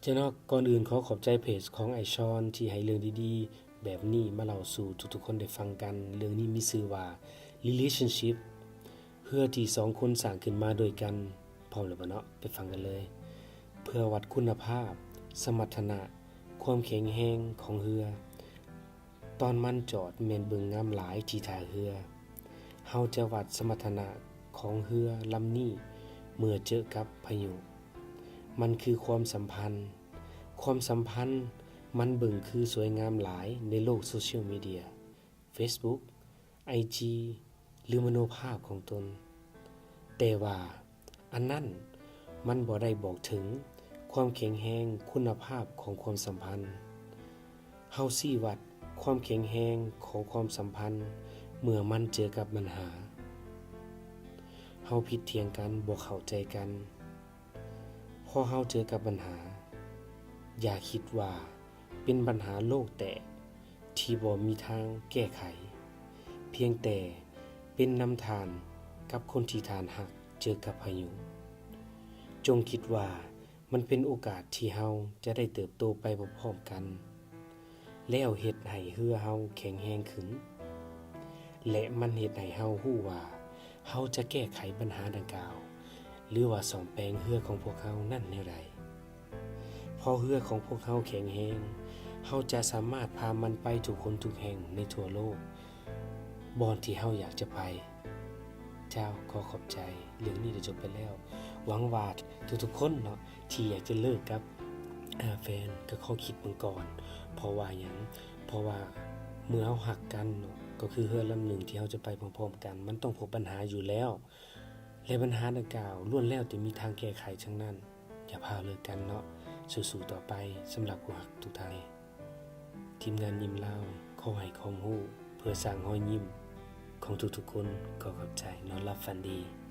ເຈົ້າເນາະ, ກ່ອນອື່ນຂໍຂອບໃຈເພຈຂອງອ້າຍຊອນທີ່ໃຫ້ເລື່ອງດີໆແບບນີ້ມາເລົ່າສູ່ທຸກໆຄົນໄດ້ຟັງກັນ. ເລື່ອງນີ້ມີຊື່ວ່າ Relationship ເຮືອທີ່ສອງຄົນສ້າງຂຶ້ນມາດ້ວຍກັນ. ພ້ອມແລ້ວບໍ່ເນາະ? ໄປຟັງກັນເລີຍ. ເພື່ອວັດຄຸນນະພາບ, ສະມັດຖະນະ, ຄວາມແຂງແຮງຂອງເຮືອ ຕອນມັນຈອດແມ່ນເບິ່ງງາມຫຼາຍທີ່ທ່າເຮືອ. ເຮົາຈະວັດສະມັດຖະນະຂອງເຮືອລຳນີ້ເມື່ອເຈີກັບພາຍຸ. ມັນຄືຄວາມສຳພັນ. ຄວາມສຳພັນມັນເບິ່ງຄືສວຍງາມຫຼາຍໃນໂລກໂຊຊຽວມີເດຍ, Facebook, IG ຫຼືມະໂນພາບຂອງຕົນ. ແຕ່ວ່າ ອັນນັ້ນມັນບໍ່ໄດ້ບອກເຖິງຄວາມແຂງແຮງຄຸນນະພາບຂອງຄວາມສຳພັນ. ເຮົາຊີ້ວັດຄວາມແຂງແຮງຂອງຄວາມສຳພັນເມື່ອມັນເຈີກັບບັນຫາ. ເຮົາຜິດຖຽງກັນ, ບໍ່ເຂົ້າໃຈກັນ. ພໍເຮົາເຈີກັບບັນຫາ, ຢ່າຄິດວ່າເປັນບັນຫາໂລກແຕກທີ່ບໍ່ມີທາງແກ້ໄຂ, ພຽງແຕ່ເປັນນຳທ່ານກັບຄົນທີ່ທ່ານຮັກເຈີກັບພາຍຸ. ຈົ່ງຄິດວ່າມັນເປັນໂອກາດທີ່ເຮົາຈະໄດ້ເຕີບໂຕໄປພ້ອມໆກັນ, ແລ້ວເຮັດໃຫ້ເຮືອເຮົາແຂງແຮງຂຶ້ນ ແລະ ມັນເຮັດໃຫ້ເຮົາຮູ້ວ່າເຮົາຈະແກ້ໄຂບັນຫາດັ່ງກ່າວ ຫຼືວ່າສ້ອມແປງເຮືອຂອງພວກເຮົານັ້ນແນວໃດ. ພໍເຮືອຂອງພວກເຮົາແຂງແຮງ, ເຮົາຈະສາມາດພາມັນໄປທຸກຄົນທຸກແຫ່ງໃນທົ່ວໂລກ ບ່ອນທີ່ເຮົາຢາກຈະໄປ. ເຈົ້າ, ຂໍຂອບໃຈ. ເລື່ອງນີ້ໄດ້ຈົບໄປແລ້ວ. ຫວັງວ່າທຸກໆຄົນເນາະ ທີ່ຢາກຈະເລີກກັບ ອາ ແຟນ ກໍຂໍຄິດເບິ່ງກ່ອນ. ເພາະວ່າຫຍັງ? ເພາະວ່າເມື່ອເຮົາຮັກກັນເນາະ ກໍຄືເຮືອລຳໜຶ່ງທີ່ເຮົາຈະໄປພ້ອມໆກັນ, ມັນຕ້ອງພົບບັນຫາຢູ່ແລ້ວ ແລະ ບັນຫາດັ່ງກ່າວລ້ວນແລ້ວແຕ່ມີທາງແກ້ໄຂທັງນັ້ນ. ຢ່າພາວເລີກກັນເນາະ, ສູ້ໆຕໍ່ໄປສຳລັບຜູ້ຮັກທຸກທ່ານ. ທີມງານຍິ້ມລາວ ຂໍໃຫ້ຄວາມຮູ້ເພື່ອສ້າງຮອຍຍິ້ມຂອງທຸກໆຄົນ. ຂໍຂອບໃຈ. ນອນຫຼັບຝັນດີ.